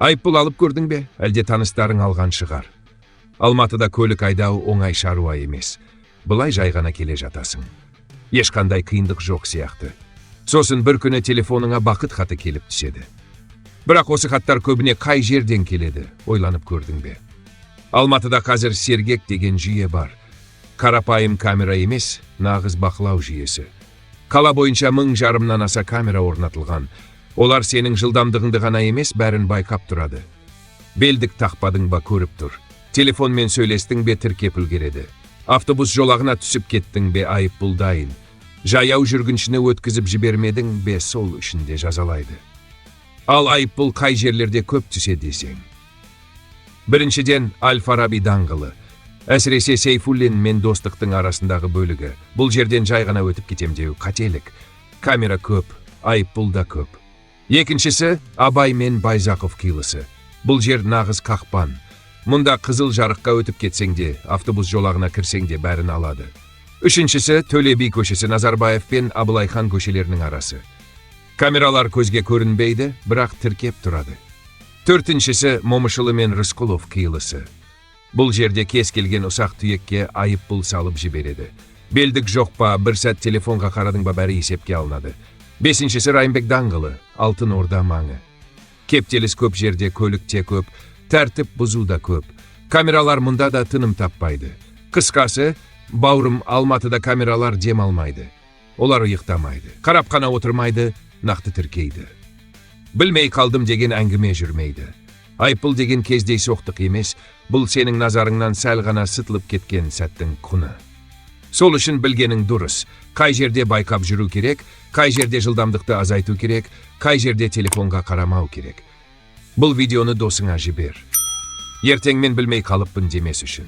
Айыппұл алып көрдің бе, әлде таныстарың алған шығар? Алматыда көлік айдау оңай шаруа емес. Былай жай ғана келе жатасың. Ешқандай қиындық жоқ сияқты. Сосын бір күні телефоныңа бақыт хаты келіп түседі. Бірақ осы хаттар көбіне қай жерден келеді, ойланып көрдің бе? Алматыда қазір «Сергек» деген жүйе бар. Қарапайым камера емес, нағыз бақылау жүйесі. Қала бойынша 1500-нан аса камера орнатылған. Олар сенің жылдамдығыңды ғана емес, бәрін байқап тұрады. Белдік тақпадың ба, көріп тұр. Телефонмен сөйлестің бе, тіркеп үлгереді. Автобус жолағына түсіп кеттің бе, айыппұл дайын. Жаяу жүргіншіні өткізіп жібермедің бе, сол үшін де жазалайды. Ал айыппұл қай жерлерде көп түседі десең? Біріншіден, Әл Фараби даңғылы. Әсіресе Сейфуллин мен Достықтың арасындағы бөлігі. Бұл жерден жай ғана өтіп кетем деу қателік. Камера көп, айыппұл да көп. Екіншісі, Абай мен Байзақов қиылысы. Бұл жер нағыз қақпан. Мұнда қызыл жарыққа өтіп кетсең де, автобус жолағына кірсең де, бәрін алады. Үшіншісі, Төле би көшесі, Назарбаев пен Абылайхан көшелерінің арасы. Камералар көзге көрінбейді, бірақ тіркеп тұрады. Төртіншісі, Момышұлы мен Рысқұлов қиылысы. Бұл жерде кез келген ұсақ түйекке айыппұл салып жібереді. Белдік жоқ па, бір сәт телефонға қарадың ба, бәрі есепке алынады. Бесіншісі, Райымбек даңғылы, Алтын Орда маңы. Кептеліс көп жерде көлік те көп, тәртіп бұзу да көп. Камералар мұнда да тыным таппайды. Қысқасы, бауырым, Алматыда камералар дем алмайды. Олар ұйықтамайды. Қарап қана отырмайды, нақты тіркейді. Білмей қалдым деген әңгіме жүрмейді. Айыппұл деген кездейсоқтық емес, бұл сенің назарыңнан сәл ғана сытылып кеткен сәттің құны. Сол үшін білгенің дұрыс. Қай жерде байқап жүру керек, қай жерде жылдамдықты азайту керек, қай жерде телефонға қарамау керек. Бұл видеоны досыңа жібер. Ертең мен білмей қалыппын демес үшін.